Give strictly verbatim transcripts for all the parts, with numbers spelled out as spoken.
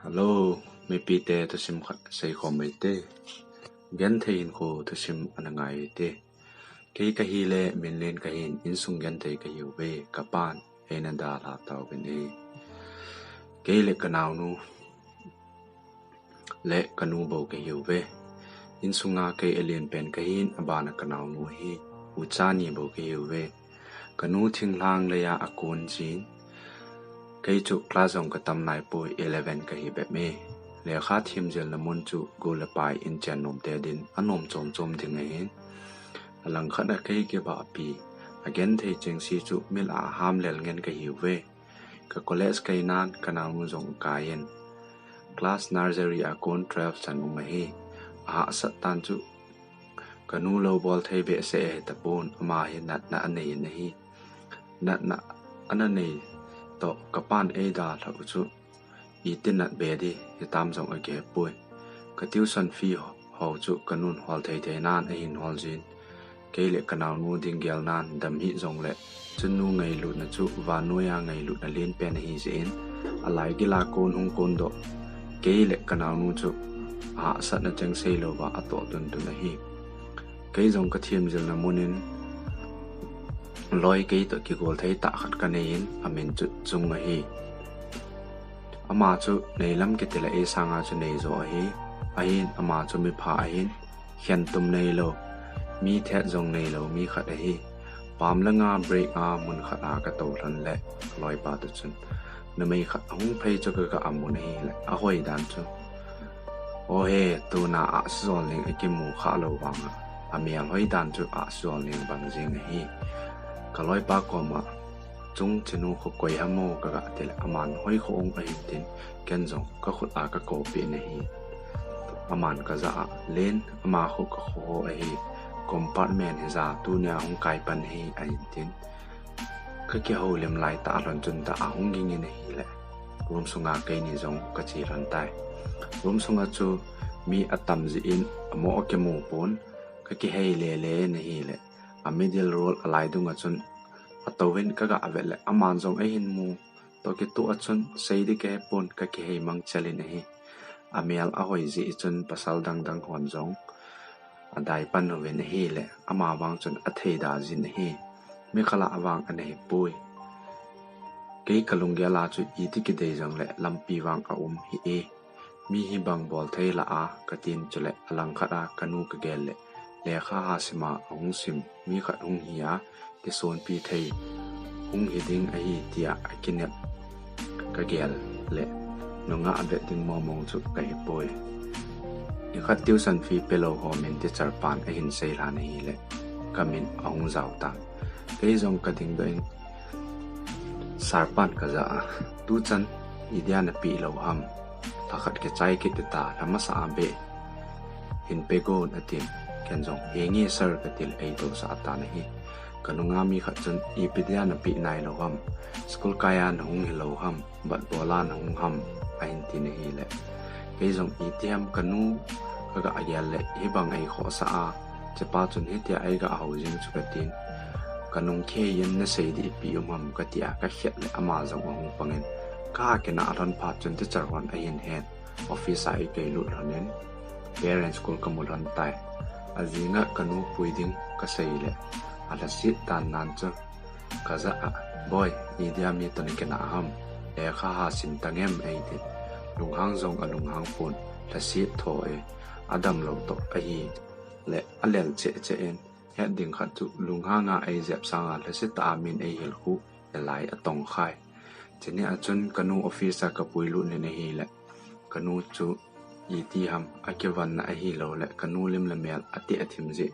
Hello, mipite, thusim khat seikhom mai te. Genthei hinkho thusim ana ngai te. Kei kahi le Minlen kahin, insung genthei kahiuve, kapan eina dalha tauvin e. Kei le kanaonu le kanu bou kahiuve. Insunga kei alen pen kahin, abana kanaonu hi, ucha ni bou kahiuve. Kanu thinglhang leiya akon jin. Kei chu class jong katam naipoi, eleven kahi bep e. Lekha themjilna mun chu gol le pai inchen nomte din anom chom chom ding ahin. Alangkhat a kei kibahpi, agenthei chengse chu milah a hamlel ngen kahiuve. Ka college kainan kanaonu jong akaiyin. Class nursery a kon twelve chan um ahi. Ahahsat dan chu kanu lou bol thei behseh ahi tapon, ama hi natna anei in ahi. Natna ana nei toh kapan eidalhau chu iti nat be ding hitam jong akihepoi. Ka tuition fee ho chu kanun hol thei thei nan ahin hol jin. Kei le kanaonu ding gel nan dam hih jongle chunnu ngailutna chu vannoiya ngailutna lenpen ahi jeh in, alaigila kon hung kondoh kei le kanaonu chu ahahsatna cheng seilouva atoh tuntun ahi. Kei jong kathemjilna munin loi kei toh kigol thei tah khat kaneiyin, amin chu Chung ahi. Ama chu neilam kitile ei sanga chu neijo ahi. Ahin ama chu mipha ahin, khentum neilou, mi thet jong neilou mi khat ahi. Pam langa break a mun khat a katou lhon le kaloipa toh chun numei khat ahung phei chu kaga amun ahile, ahoi dan chu, ohe, tuna ahsi jol ning akimu khah lou vanga, amel hoi dan chu ahsi jol ning bang jeng ahi. Kaloipa koma, Chung, chenu kho koi ham o, kaga tile, aman hoi kho ong ahin tin, ken jong kakhut a kakopeh in ahi. Aman kajah a, Len, ama kho kakho ho ahi, compartment hija tunia hung kaipan ahi, ahin tin. Kakihoulim laitah lhon chun tah ahung gingin ahile, room sunga keini jong kache lhon tai. Room sunga chu mi atam jeh in amo akimu pon, kakihei lele in ahile, a middle row alai dunga chun atouvin kaga vet le, aman jong eihin mu toh kitoh a chun sei ding kahepon, kakihei mangchel in ahi. Amel ahoi jeh chun pasal dang dang hon jong adai pan uvin ahile, ama vang chun atheida jin ahi. Mi khat lah vang anahipoi. Kei kalunggel a chu iti kidei jongle lampi vang aum hih e. Mi hibang bol thei lah a katin, chule alangkhat a kanu kagel le, lekha ha sima ahung sim mi khat hung hi a, kisonpi thei hung hi ding ahi tia akinep kagel le, nungah vet ding mong mong chu kahipoi. Nikhat tuition fee pelou ho min teacher pan ahin seilhan ahile, kamin ahung jao tan. Kei jong kadingdoh in, Sir pan kajah a, tuchan idia napeh lou ham? Lhakhat kichai kit ta, lha masa a beh hin pegon, atin. Ken jong, henge sir, katile eitousah tan ahi. Kanunga mi khat chun, ipi dia napeh nailou ham? School kai a nahung hilou ham? Bat bol a nahung ham? Ahin tin ahile, kei jong itiham kanu kaga gel le, hibang eikhohsah a, chepa chun hitia eiga hou jing chu katin. Kanung kheiyin, nasei ding ipi um ham, katia kakhet le ama jong ahung pangin, kakinah lhon phat chun teacher hon ahin het. Office a eikailut lhonin, parents call kamu lhon tai. Ajinga kanu pui ding kasei le, alhaset tan nan chu kajah a, Boi, idia mi toh nakinah ham? Lekha ha sim tangem, eitin. Lunghang jong alunghang pon, lhaset tho e, adamlou toh ahile, alel cheh cheh in, het ding khat chu lunghanga eijep sanga lhasetah a min eihil khu, elai atongkhai. Chuni a chun kanu office a kapuilut in ahile, kanu chu itiham akivanna ahiloule kanu lim le mel ateh athim jeh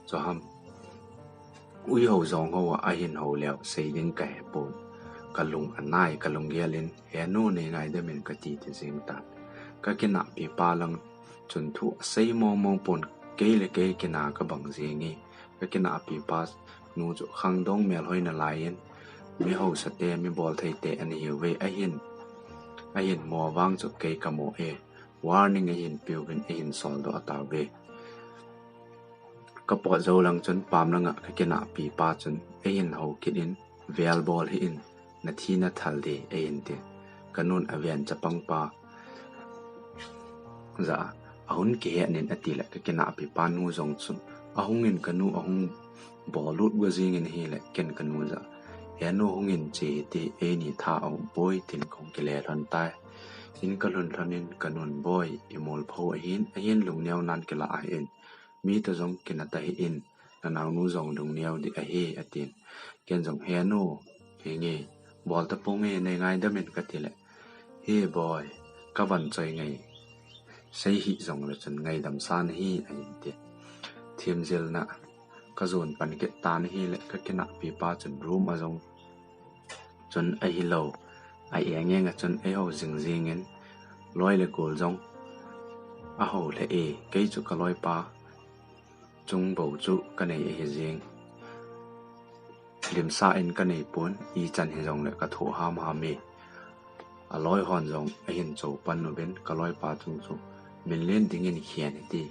chu ham, uihou jong hou a ahin hou leu sei ding kahepon. Kalung anai, kalunggel in, He nu, neingaidam in, kati ti jeng tan. Kakinahpi pa lang chun thu asei mong mong pon, kei le kei kina kabang jenge. Kakinahpi pa nu chu khangdong melhoi nalaiyin, mi hausate, mi boltheite anahiuve, ahin, ahin mo vang chu kei kamo e. Warning ahin peuvin, ahin soldoh atauve. Kapot jou lang chun pam langa kakinahpi pa chun eihin hou kit in, Vel bol hih in, nathi nathal ding, eihin tin. Kanun aven chapang pa jah a, ahung kihet in atile ka kinahpi pa nu jong chun ahung in ka nu ahung bol lut go jing in ahile ken ka nu jah a, "He nu hung in che hite, eini tha aum poi," tin kahung kile lhon tai. In ka lhun lhon in ka nun, "Boi, imol pho ahin, ahin lungneo nan kila ahin, mi toh jong kina tahih in, na naonu jong lungneo ding ahi," atin. Ken jong, "He nu, hinge, bol tapong e, nei ngaidam in," katile, "He boi, ka van choi ngai, sei hih jongle chun ngaidam sa nahi," ahin ti. Themjilna ka jon pan kit tan ahile ka kinahpi pa chun room a jong chun ahilou, a eng eng a chun eiho jing jing in, loi le gol jong aho lheh e. Kei chu ka loipa chung bou chu ka nei ahi jing. Limsah in ka nei pon, ichan hijongle ka thoh ham ham e. A loi hon jong ahin cho pan uvin, ka loipa chung chu min len ding in khen hite,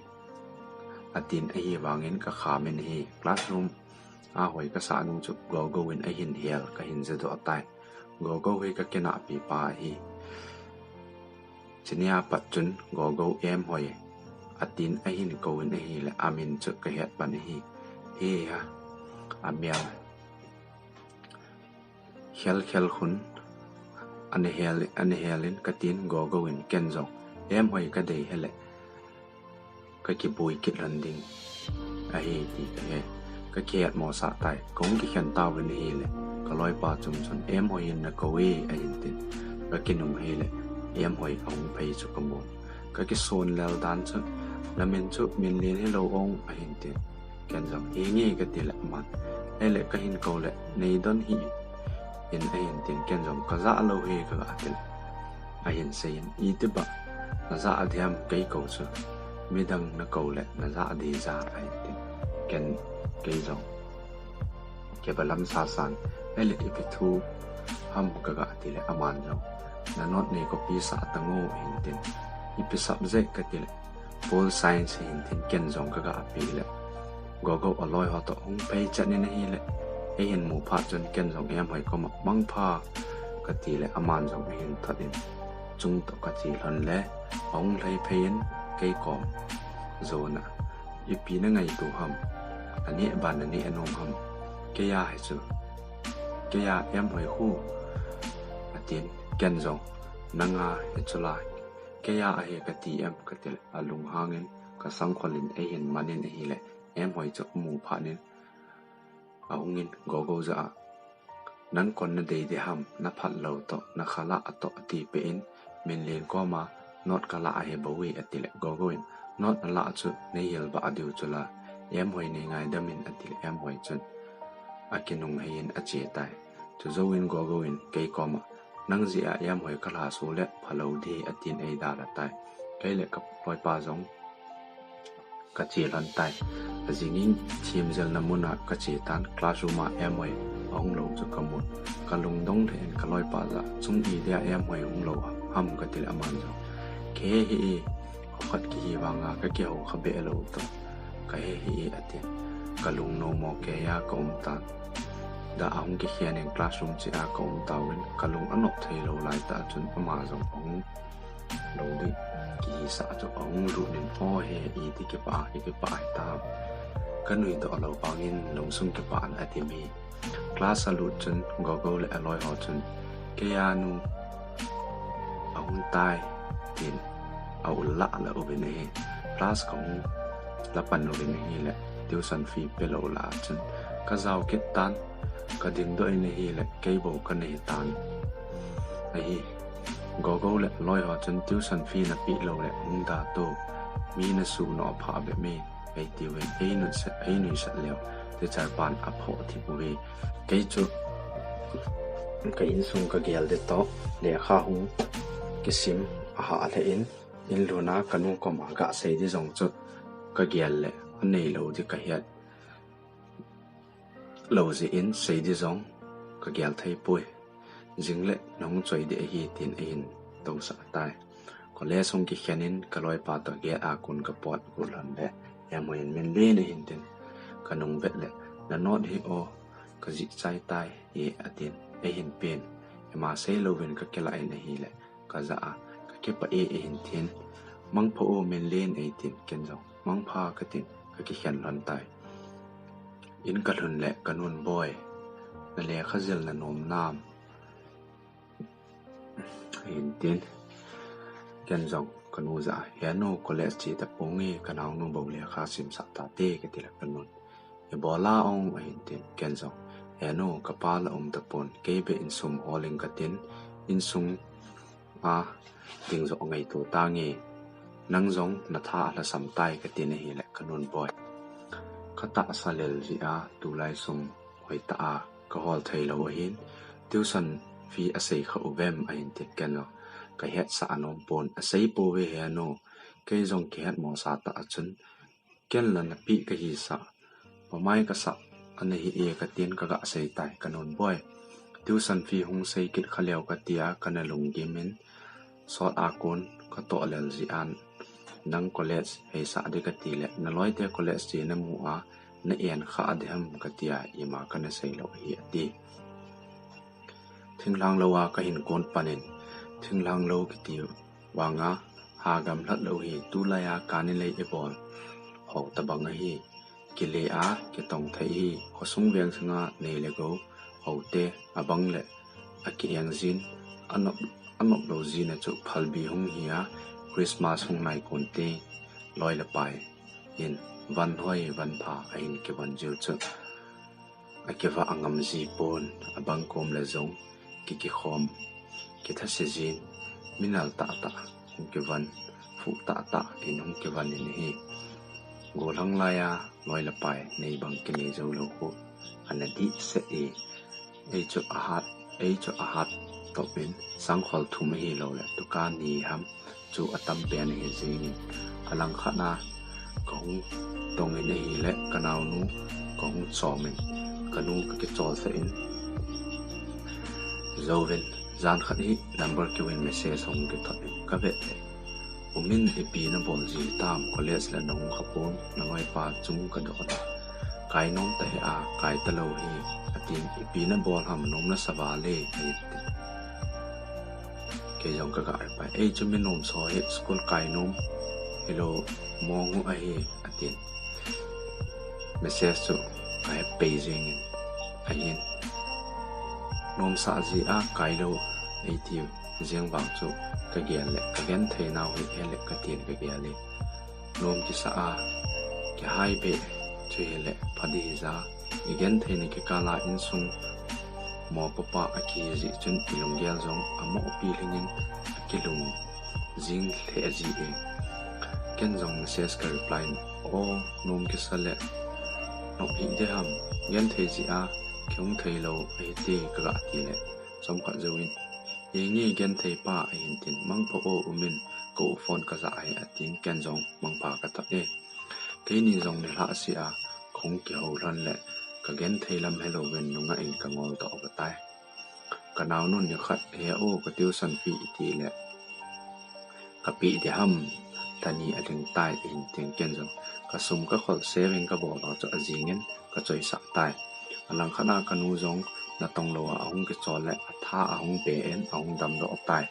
atin, ahivangin ka kham in ahi. Classroom a hoi ka sah nung chu Gogo in ahin hel, ka hin ja doh tai. Gogo hi ka kinahpi pa ahi. Chunia pat chun Gogo, Emhoi, atin ahin kou in ahile amin chu ka het pan ahi. He ha, amel khel khel khun ana hel, ana hel in katin, Gogo in ken jong, "Emhoi ka dei hile ka kibui kit lhon ding ahi ti ka he. Ka kihet mo sah tai, kahung kikhen tauvin ahile ka loipa chung chun, 'Emhoi in na kou e,' ahin tin. Ka kinung ahile Emhoi ahung phei chu ka mu. Ka kison lel dan chu, 'Na min chu Minlen hilou ong,' ahin tin. Ken jong, 'Hinge,' ka tile aman, 'Ahile ka hin kou le nei don hih in,' ahin tin. Ken jong, 'Ka jah lou hi,' ka ga tile ahin seiyin, 'Itibang na jah diham, kei kou chu midang na kou le na jah dija,' ahin tin. Ken, kei jong kibalam sasan, 'Ahile ipi thu ham?' ka ga tile aman jong, 'Na note nei copy sah tan o,' ahin tin. 'Ipi subject?' ka tile, 'Pol Science,' ahin tin. Ken jong ka ga pe le Gogo a loi ho toh hung phei chan in ahile, eihin mu phat chun ken jong Emhoi koma, 'Mangpha,' ka tile aman jong ahin thot in, chung toh ka che lhon le ahung lhai phei in kei kom jon a, 'Ipi na ngaito ham? Aneh ban na neh nom ham? Kei a hi chu, kei a Emhoi khu,' atin. Ken jong, 'Nanga hi chu la, kei a ahi ka ti em?' ka tile alunghang in ka sangkhol in eihin man in ahile Emhoi chu amu phat in ahung in Gogo jah a, 'Nang kon na dei diham, na phat lou toh, na khala atoh,' ati peh in, 'Minlen koma note ka lah ahi bou e,' atile Gogo in, 'Note na lah chu nei hil bah diu chu la, Emhoi nei ngaidam in,' atile Emhoi chun akinung hei in ache tai. Chujouvin Gogo in kei koma, 'Nang jeh a Emhoi ka lhaso le phalou ding hi,' atin eidalha tai. Kei le ka loipa jong ka che lhon tai. Ajing in themjilna mun a ka che tan, classroom a Emhoi ahung lou chu ka mun. Ka lungdong lheh in ka loipa jah a, 'Chung idia Emhoi hung lou ham?' ka tile aman jong, 'Ka he hih e, kho khat kihi vang a ka kihou kha beh lou toh ka he hih e,' atin. Ka lung nomo kei a ka um tan. Dah ahung kikhen in classroom cheh a ka um tauvin, ka lung anop thei lou lai tah chun ama jong ahung lou ding kihisah chu ahung lut in, 'Aw he, iti kipah, i kipah hitam? Ka nui doh lou vangin lungsung kipah na,' ati mi. Class alut chun Gogo le aloi ho chun, 'Kei a nu ahung tai,' tin a ul lah lah uvin ahi. Class kahung la pan uvin ahile tuition fee pe lou lah a chun ka jao kit tan, ka dingdoh in ahile kei bou ka nei tan ahi. Gogo le aloi ho chun, 'Tuition fee na pe lou le hung da to, mi na suh noh pha beh me,' ei tiuvin, ei nuisat, ei nuisat leu teacher pan aphoh thip uve. Kei chu ka insung ka gel ding toh lekha hung kisim ahah lheh in, in lhun a ka nu koma ga sei ding jong chu ka gel le anei lou ding ka het lou jeh in sei ding jong ka gel thei poi. Jing le nahung choi ding ahi, tin eihin tousah tai. College hung kikhen in ka loipa toh gate a kon ka pot got lhon le Emhoi in Minlen ahin tin, ka nung vet le, "Na note hi o, ka jih chai tai e," atin. Eihin pen, ima sei louvin ka kilah in ahile, ka jah a, "Ka kipah e," eihin tin. Mangpha o Minlen, eitin, ken jong mangpha katin kakikhen lhon tai. In kalhun le kanun boi, nalekha jil nanom nam? Eitin, ken jong kanu jah a, he nu, college che taponge, kanaonu bou lekha simsah tate, kati le kanun, ibola ong, eitin, ken jong, he nu, kapa la um tapon, kei beh in sum holing katin, insung a ding joh ngaito tange, nang jong natha alhasam tai, katin ahile kanun boi, katahsa lel jeh a tulai sum hoitah a kahol theilou ahin, tuition fee asei kha uvem, eitin, ken jong kahetsah anom pon, asei pouve he nu, kei jong kihetmosah tah a chun, ken la napeh kahisah, pamai kasah ana hi e, katin kaga sei tai, kanun boi, tuition fee hung sei kit kha leu katia kana lunggim in, sot a kon katoh lel jeh a, nang college heisah ding kati le naloite college che namu a na-en kha ding ham katia, ima kana sei lou ahi, ati. Thinglhang lou a kahin kon panin, thinglhang lou kiti vanga ha gamlhat lou hi, tulai a kani lei ibol ho tabang ahi. Kile a kitong thei hi, khosung veng sunga nei le gou, hote abang le akieng jin, anop, anop lou jin a chu phalbi hung hi a, Christmas hung nai kon te, loi le pai in van hoi van pha ahin kivon jiu chu akivah angam ji pon, abang kom le jong kikikhom, kithase jin, minal tahtah hung kivon, phuh tahtah in hung kivon in ahi. Gollhang lai a loi le pai nei bang kinei jou lou khu ana dih seh e. Ei chu ahat, ei chu ahat top in sangkhol thum ahilou le dukan ni ham chu atam pen ahi jingin, alangkhat a kahung tong in ahile kanaonu kahung chom in, kanu kakicholsah in, jouvin, jan khat hi number keu in message hung kithot in kavet le, Umin, ipi nabol ji tam, college la nahung kha pon, naloipa chung kadoh le, kai nom tahih a, kai talou hi, atin, ipi nabol ham, nom nasa vale, atin. Kei jong kaga reply, ei chu mi nom so hi, school kai nom hilou mong u ahi, atin. Message chu kahe pei jingin, ahin, nomsah jeh a kailou eiti jeng vang chu kagel le, kagenthei nau hi hele katin kagel e. Nom kisah a kihai beh chu hile pha ding hija, igenthei na kikal a insung mopopa akihi jeh chun ilunggel jong amopi lhingin akilung jing lheh ji e. Ken jong message ka reply in, o, nom kisa le nop hih ding ham, genthei jeh a kihung theilou ahite, kaga ti le, chomkhat jouvin, henge genthei pa, ahin tin, mangpha o Umin, ka u phone kajah ahi, atin, ken jong mangpha kathot e. Keini jong nilhah seh a kahung kihou lhon le, kagenthei lam helouvin nungah in kangol doh uva tai. Kanaonun nikhat, he u, ka tuition fee iti le kapeh ding ham, tani alhing tai, ahin tin, ken jong kasum kakhol saving kabol ho chu ajingin kachoisah tai. Alangkhat a kanu jong natong lou a ahung kichol le atha ahung be in ahung damdoh tai.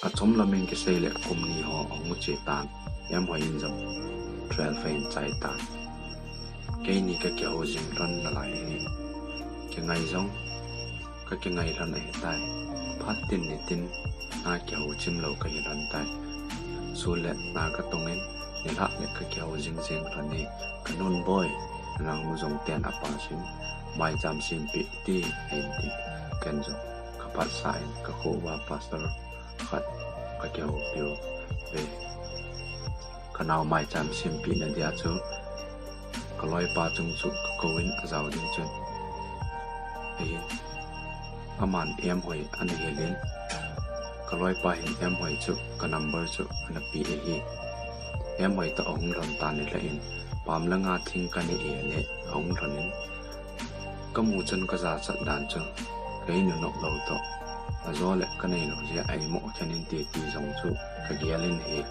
Achom lamin kisei le kum ni ho ahung che tan, Emhoi in jong twelve ahin chai tan. Keini kakihou jing lhon nalai hi, kingai jong kakingai lhon ahitai. Phat tin nitin a kihou chim lou kahi lhon tai. Sun le na katongin nilhah le kakihou jing jing lhon e. Kanun boi, nangnu jong ten apass in maicham sempeh te, ahin tin, ken jong kaphatsah in kakho uva pastor khat kakihoupiu ve. Kanao maicham sempeh na dia chu kaloipa chung chu kakouvin ajao ding chun, ahin, aman Emhoi ana hilin, kaloipa hin Emhoi chu ka number chu ana pe ahi. Emhoi toh ahung lhon tan nilhah in, pam langa thing kanei e le ahung lhonin, kamu chun kajachat dan chu, kei nunop lou toh, ajo le kanei lou jeh a eimo khen inte ti jong chu kagel in ahi.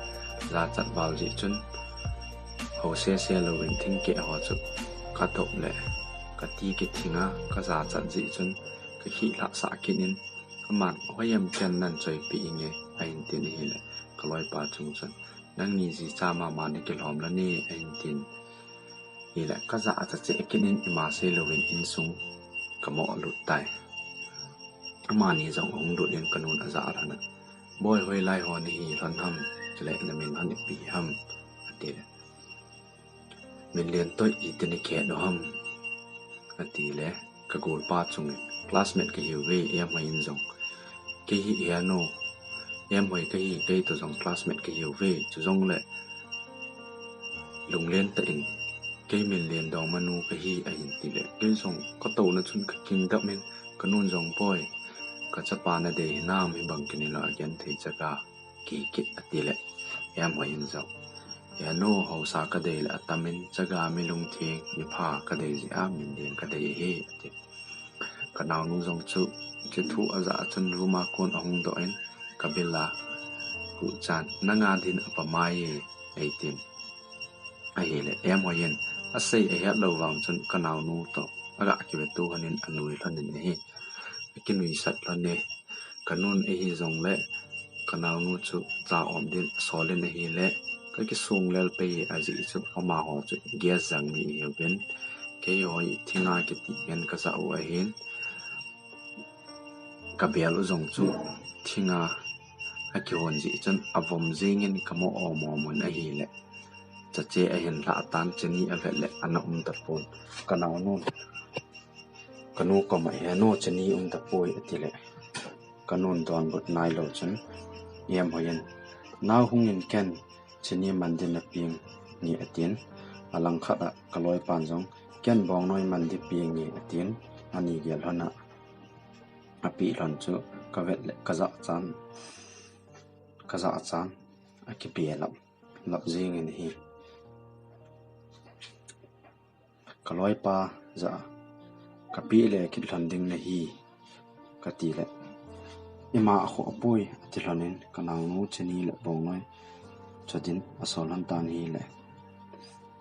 Jachat val jeh chun, hou sese louvin thingkeh ho chu katop le kati kithing a, kajachat jeh chun kakhih lhahsah kit in, aman, hoiya ken nan choipeh inge, ahin tin ahile, kaloipa chung chun, nangni jicha mama nakilhom lane, ahin tin. Hile, kajah a chache kit in ima seilouvin insung kamoh lut tai. Amani jong ahung lut in kanun ajah lhon a, Boi, hoilai ho nahi lhon ham, chule namin hon ipi ham, atile. Min Liantoi iti nakhet u ham, atile. Kagolpa chungin, classmate kahiuve, Emhoi in jong. Kei hi Henu, Emhoi kahi, keitoh jong classmate kahiuve, chujongle Lunglen tah in, kei min Liandongmanu kahi, ahin tile. Kei jong katouna chun kakingdam in, kanun jong, Boi, kachapa nadei hinam, hibang kinilo agenthei chaga kikit, atile. Emhoi in jong, Henu, haosa kadei le atamin, chaga mi lungtheng, mipha kadei jeh a min Lian kadei ahi, ati. Kanaonu jong chu, hiche thu ajah a chun room a kon ahung doh in, kabil a, Guchan, nanga din apamai e, eitin. Ahile, Emhoi in asei ahet lou vang chun kanaonu toh aga kiveto lhonin anui lhonin ahi. Akinuisat lhon e. Kanun ahi jongle, kanaonu chu cha om din asolin ahile, kakisong lel pei ajeh chu amaho chu gas jang mi ahiuvin. Keiho hi thinga kiti ngen kajah u ahin. Kabel u jong chu thinga akihon jeh chun avom jengin kamoh om om un ahile. Chache ahin lhah tan, chini avet le ana um tapon. Kanaonun, kanu koma, Henu, chini um tapoi, atile. Kanun donbut nailou chun, Emhoi in, nao hungin ken chini man din napeng nge, atin. Alangkhat a kaloipan jong, ken bongnoi man din peng nge, atin. Ani gel lhon a apeh lhon chu kavet le kajah chan, kajah chan akipe lap lap jengin ahi. Kaloipa jah a, kapeh le kit lhon ding nahi, katile, ima akhoh poi, ati lhonin, kanaonu chini le bongnoi chodin asol lhon tan ahile,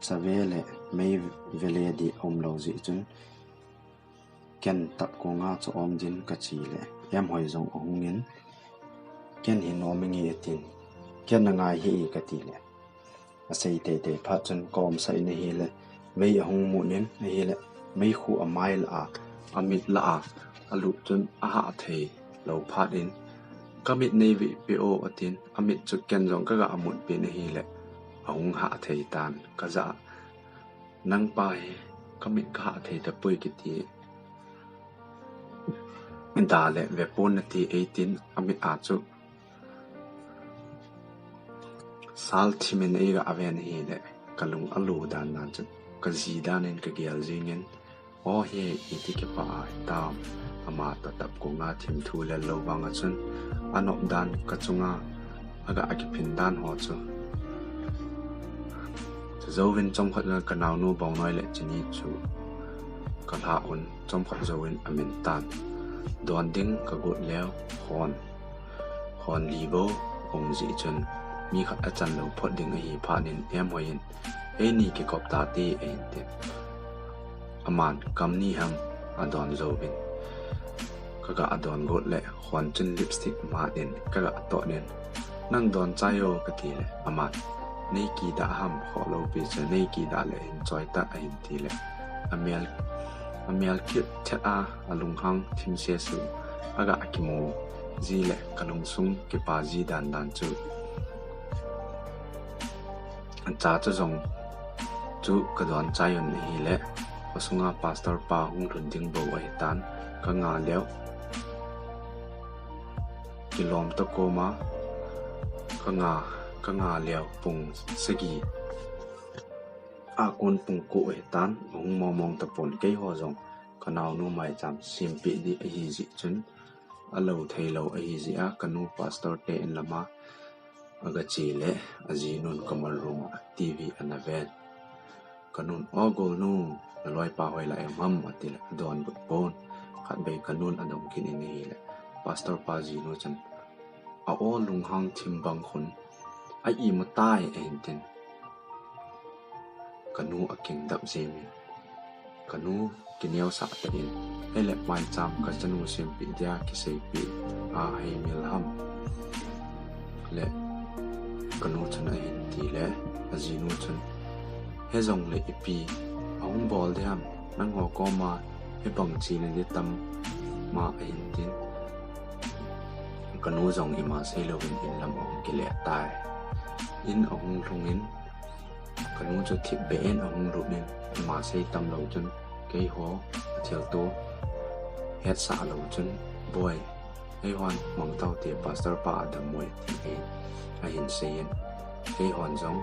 chave le mei vele di aum lou jeh chun, ken tapkonga chu om din kache le, Emhoi jong ahungin, ken hi nom inge, atin, ken nangai hih e, katile, asei teitei phat chun kaomsah in ahile, mei ahung mut in ahile, meikhu amai lah a, amit lah a alut chun ahah thei lou phat in, kamit neivehpeh o, atin. Amit chu ken jong kaga mutpeh in ahile, ahung hah thei tan. Kajah a, nangpa hi kamit kahah thei tapoi kiti da le vepon nati, eitin, amit a chu sal thimin eiga ven ahile, kalung alu dan dan chu kaji dan in kagel jengin, O he, iti kipah a hitam, ama toh tapkonga thim thu lel lou vanga chun, anop dan kachunga aga kiphin dan ho chu. Chujouvin chomkhat jouvin kanaonu bongnoi le chini chu kalhah un, chomkhat jouvin amin tan. Don ding kagot leu, khon, khon li bou um jeh chun, mi khat achan lou phot ding ahi phat in, Emhoi in, eini kikop tate, ahin tin. Aman kam ni ham adon jouvin, kaga don got le, khon chun lipstick amat in, kaga toh in, nang don chai o, katile, aman, nei kidah ham, khoh loupi chu, nei kidah le hin choi tah, ahin tile, amel, amel kit thet a, alunghang thim sesu, aga kimu ji le, kalungsung kipa ji dan dan chu. Cha chu jong chu kadon chai un ahile, khosunga pastor pa hung lhun ding bou ahitan, kanga leu, kilom toh koma, kanga, kanga leu pung sagi, akon pung ko ahitan, ahung mong mong tapon. Keiho jong kanaonu maicham sempeh ding ahi jeh chun, alou theilou ahi jeh a, kanu pastor te in lama aga che le, ajinun kamal room a TV ana ven. Kanun, O golnu, naloipa hoilai a um ham, atile, adonbut pon. Khatvei kanun adong kit in ahile, pastor pa jinu chun, A o lunghang thim bang khun a imu tai, ahin tin. Kanu akingdap jengin, kanu kineosah tah in, Ele maicham kachanu sempeh dia kiseipeh a heimil ham. Le Kanu chun ahin ti le, ajinu chun, "Hijongle ipi ahung bol ding ham, nangho koma hibang chena ding tam ma," ahin tin. Kanu jong ima seilouvin in lam ahung kile tai. In ahung lhungin, kanu chu thipbeh in ahung lut in, ima sei tam lou chun, keiho athilto hetsah lou chun, "Boi, eihon mangthah te, Pastor pa adammo e," tin ahin seiyin. Keihon jong,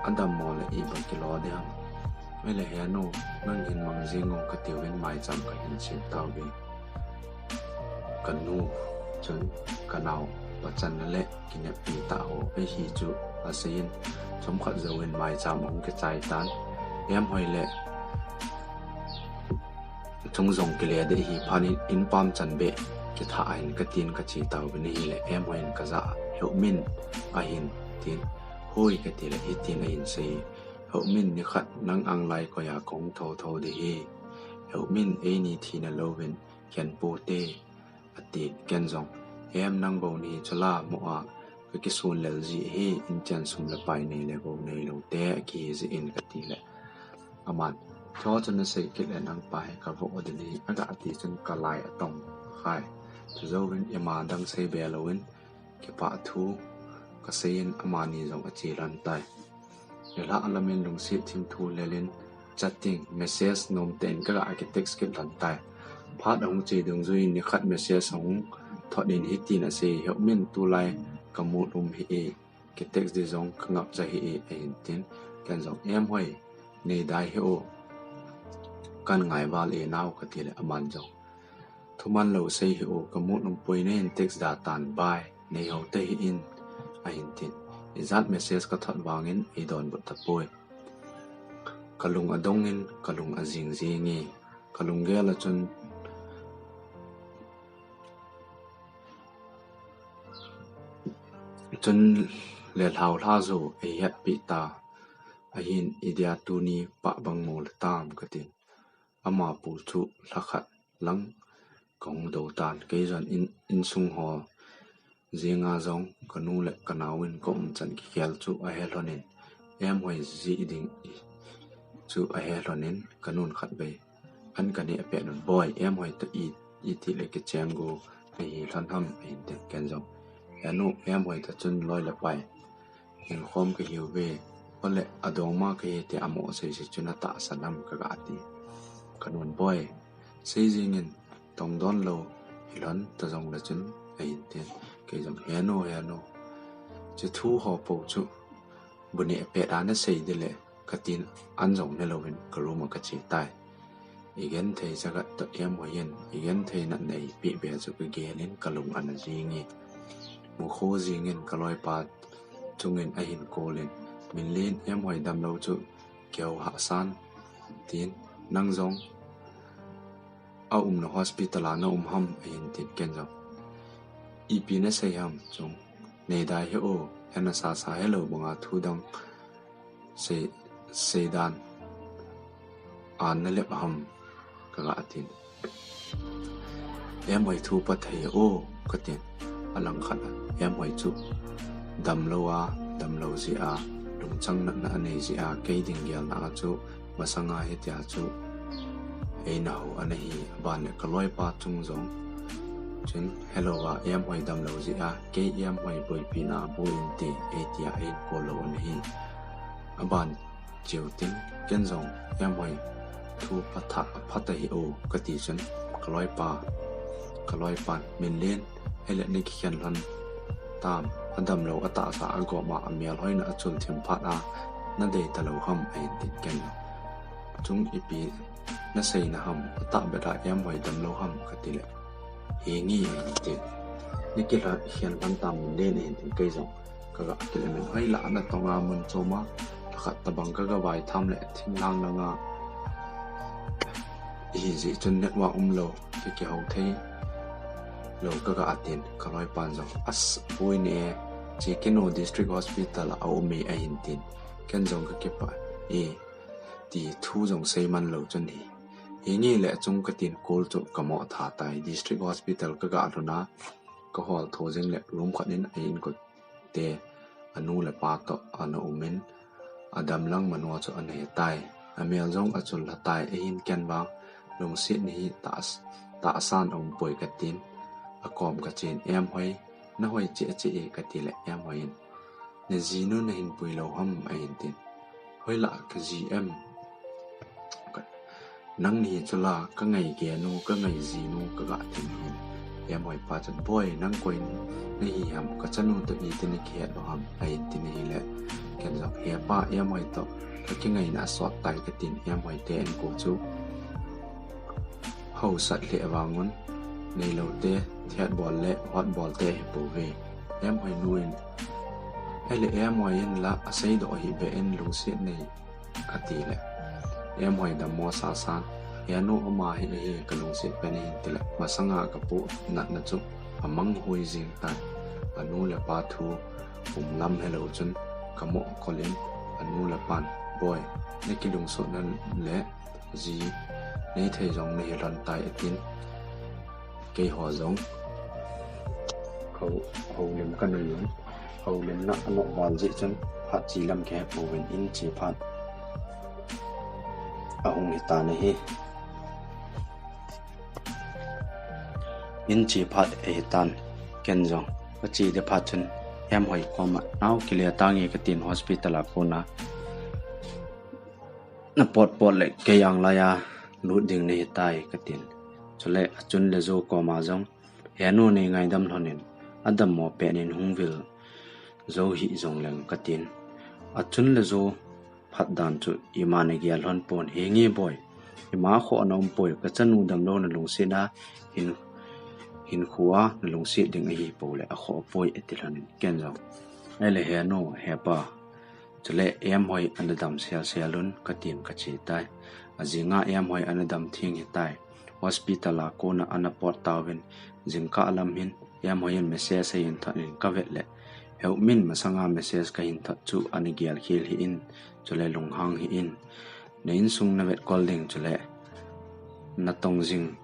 "Adammo le iba kilo ding ham. Ahile henu, nang hin mang jing o," katiuvin maicham kahin sem tauve. Kanu chun, "Kanaopa channa le kineppi tah ho ahi," chu aseiyin, chomkhat jouvin maicham ahung kichai tan. Emhoi le chung jong kile ding ahi phat in, "In pam chan beh kithah in," katin kache tauvin ahile, Emhoi in kajah a, "Heumin," ahin tin, "Hoi," katile, hitin ahin sei, "Heumin, nikhat nang anglai koiya kahung thotho ding ahi. Heumin, eini thina louvin khen poute," atin. Ken jong, "Em, nang bou nahi chu la, mo a kakisun lel ji ahi, in chen sum le pai nei le gou neilou te akihi jeh in," katile, aman, "Chuche chu nasei kit le nang pa hi kavoh ding ahi," aga ti chun kalai atong khai. Chujouvin ima dang seibe louvin, kipah thu kaseiyin amani jong ache lhon tai. Nilhah lamin lungset thimthu lelin chatting, message nomtah in kaga kitext kit lhon tai. Phat ahung che dungjuiyin nikhat message ahung thot in hitin asei, "Heumin, tulai ka mood um hih e, kitext ding jong kangapcha hih e," ahin tin. Ken jong, "Emhoi, neidai hih o, kan ngaival e nao," katile, aman jong, "Thuman lou sei hih o, ka mood um poi, neihin text da tan, bye, neihou tahih in," ahin tin. Ijat message kathot vangin eidonbut tapoi. Kalung adongin, kalung ajing jinge. Kalunggel a chun, chun le lhau lha jo eihetpi ta. Ahin, "Idia tuni pah bang mo le tam," katin. Ama pu chu lhakhat lang kahung dou tan. Kei jong in, insung ho jenga jong kanu le kanaovin kaum chan kikhel chu ahe lhonin, Emhoi jih ding chu ahe lhonin, kanun khatvei an kaneh pet un, "Boi, Emhoi toh i, itile kicheng go ahi lhon ham?" ahin tin. Ken jong, "Henu, Emhoi toh chun loi le pai hilkhom kahiuve, ole adongma kahi tia amo seise chu natahsan ham?" kaga ti. Kanun, "Boi, sei jingin, tongdon lou hilhon ta jongle chun," ahin tin. Kei jong, "Henu, henu, hiche thu ho po chu bu neh pet a nasei ding le," katin, an jong nelouvin ka room a kache tai. Igenthei jagat toh Emhoi in igenthei natna eipeh be chu kagelin kalung ana jinge. Mukhu jingin kaloipa chungin ahin kolin, "Minlen, Emhoi damlou chu kihou hahsan," tin, "Nang jong aumna hospital a naum ham?" ahin tin. Ken jong, "Ipi nasei ham chung, neidai hih o, hena sasa helou banga thu dang sei, seidan a nalep ham?" kaga tin. "Emhoi thu pha thei o," katin. Alangkhat a, "Emhoi chu damlou a, damlou jeh a, lungchang natna anei jeh a, kei ding gelna a chu masanga hitia chu eina hou ana hi." Aban le kaloipa chung jong chun, "Helou a, Emhoi damlou jeh a, kei Emhoi boipina bu inte," eitia eihin kol lou ana hi. Aban cheu tin, ken jong, "Emhoi thu pha tha, pha tahih o," kati chun, kaloipa, kaloipan, "Minlen, ahile nakikhen lhon tam, adamlou atahsa agom a, amel hoina achul thim phat a nadei talou ham?" ahin tin. Ken jong, "Chung ipi naseina ham, atahbeh a Emhoi damlou ham?" katile, "Henge," ahin tin. "Nakikhen lhon tam Minlen," ahin tin. Kei jong kaga kilemin, "Hoilah a natong a mun chom a, lhakhat tabang kaga vaitham le thinglhang langa ihi jeh chun network umlou, kikihou theilou," kaga tin. Kaloipan jong, "As, boi ne, che kit o, District Hospital a aume," ahin tin. Ken jong kakipah e, ti thu jong seiman lou chun hi, "Henge le chung," katin, call chu kamo tha tai. District Hospital kaga lhun a, kahol tho jing le room khat in a inkote anu le apa toh ana umin, adam lang manoa chu ana hetai. Amel jong achul lhatai, ahin ken vang, lungsetna hi tahs-, tahsan aumpoi katin, akom kachen, Emhoi, nahoi cheh cheh e kati le, Emhoi in, najinu nahin pui lou ham ahin tin. Hoilah kaji em? Ka, nang nahi chula, kangai genu, kangai jinu, kaga tin hin. Emhoi pa chun, Boi, nang koi nahi ham, kachanu toh iti nakihet lou ham, ahin tin ahile. Ken jong, He pa, Emhoi toh kakingaina asot tai katin, Emhoi te in ko chu hausat lheh vangun, neilou te, thiat bol le hot bol te hipouve. Emhoi nu in, Ele Emhoi in la aseidoh hih beh in lungset nei, ati le, Emhoi dammo sasan, Henu, ama hi ahi, kalungset pen ahin ti le, masanga kapoh natna chu amang hui jing tai. Anu le apa thu umlam helou chun, kamoh kol in, anu le apan, Boi, nakilungset nan le, ji neithei jong nahi lhon tai atin. Keiho jong hou-, houlim kanei in, houlimna anoh val jeh chun, phat che lam kahe pouvin, in che phat ahung hitan ahi. In che phat ahitan, ken jong kache ding phat chun, Emhoi koma, Nao kile tange katin, hospital a kona napot pot le kei anglai a lut ding nahitai katin. Chule achun le jo koma jong, Henu, nei ngaidam lhon in, adammo pen in hung vil jou hih jongleng katin. Achun le jo phat dan chu ima nagel lhon pon, Henge Boi, ima khoh na umpoi, kachanu damlouna lungset a hin, hinkhoa nalungset ding ahipou le akhoh poi ati lhon in, ken jong, Ele Henu, He pa, chule Emhoi ana dam sel sel un katin kache tai. Ajinga Emhoi ana dam theng hitai. Hospital a kona ana pot tauvin, jingkah lam hin Emhoi in message ahin thot in kavet le, Heumin, masanga message kahin thot chu ana gel khel hih in, chule lunghang hih in. Na insung navet kol ding chule natong jing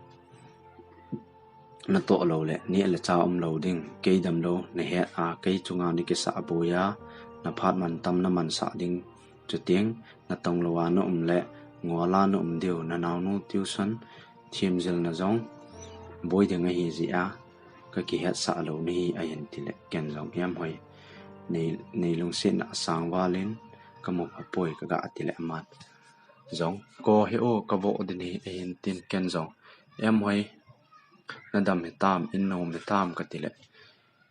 natoh lou le neh le chah umlou ding, kei damlou nahet a, kei chunga nakisah boi a, naphat mantam namansah ding, chuteng natong lou a naum le ngol a naum diu, nanaonu tuition themjilna jong boi ding ahi jeh a, kakihetsah lou nahi ahin ti le, ken jong, Emhoi, nei, nei lungsetna asang val in kamu pha poi kaga ti le, aman jong, Ko he o, kavoh ding ahi ahin tin, ken jong, Emhoi, nadam hitam, in naum hitam kati le,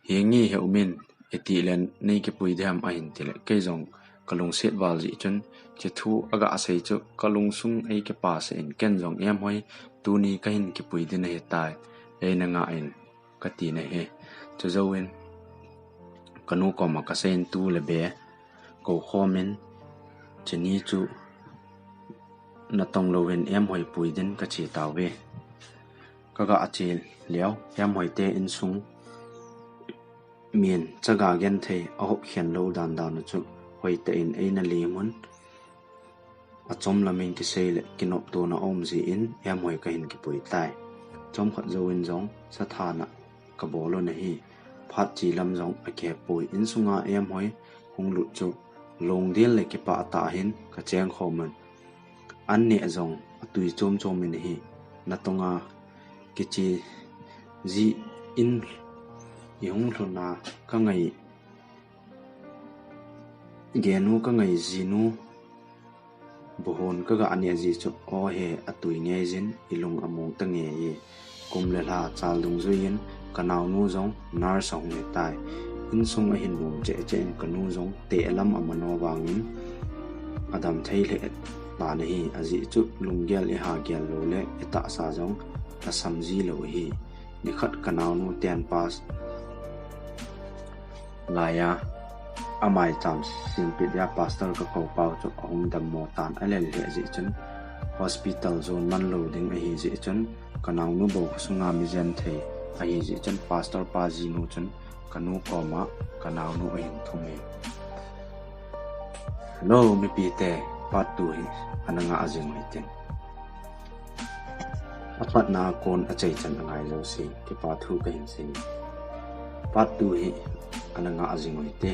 Henge, Heumin, iti le nei kipui ding ham ahin ti le, kei jong kalungset val jeh chun, hiche thu aga sei chu kalungsung eikipah sah in, ken jong, Emhoi, tuni kahin kipui ding ahitai, eina ngah in, kati nahi. Chujouvin kanu koma kasei in tu le be kou khom in, hiche ni chu natong louvin Emhoi pui ding kache tauve. Kaga che leu, Emhoi te insung min chaga genthei ahop khen lou dan dan u chu hoitah in eina lim un, achom lam in kisei le kinoptona aum jeh in Emhoi kahin kipui tai. Chomkhat jouvin jong sathana kabol u ahi. Phat che lam jong akihepoi. Insunga Emhoi hung lut chu lungdel le kipah tah in kacheng khom un, an neh jong atui chom chom in ahi. Natonga kiche jeh in ihung lhun a kangai genu, kangai jinu, buhon kaga neh jeh chu, o he, atui ngei jin, ilung among ta ngei e. Kum le lha chal dungjuiyin kanaonu jong nurse ahung hitai. Insung ahin nom cheh cheh in kanu jong teh lam amano vangin adam thei lheh tan ahi. Ajeh chu lunggel iha gel lou le itahsa jong asam ji lou ahi. Nikhat kanaonu ten pass laiya, amaicham simpit a pastor kakou pau chu ahung dammo tan, alel lheh jeh chun hospital jon man lou ding ahi jeh chun, kanaonu bou khosunga mi genthei ahi jeh chun, pastor pa jinu chun kanu koma kanaonu ahin thum e. Hello, mipite, part two hi ana ngah jing u hitin. Apatna kon achaichan angai jouse kipa thu kahin sei. Part two hi ana ngah jing u hite.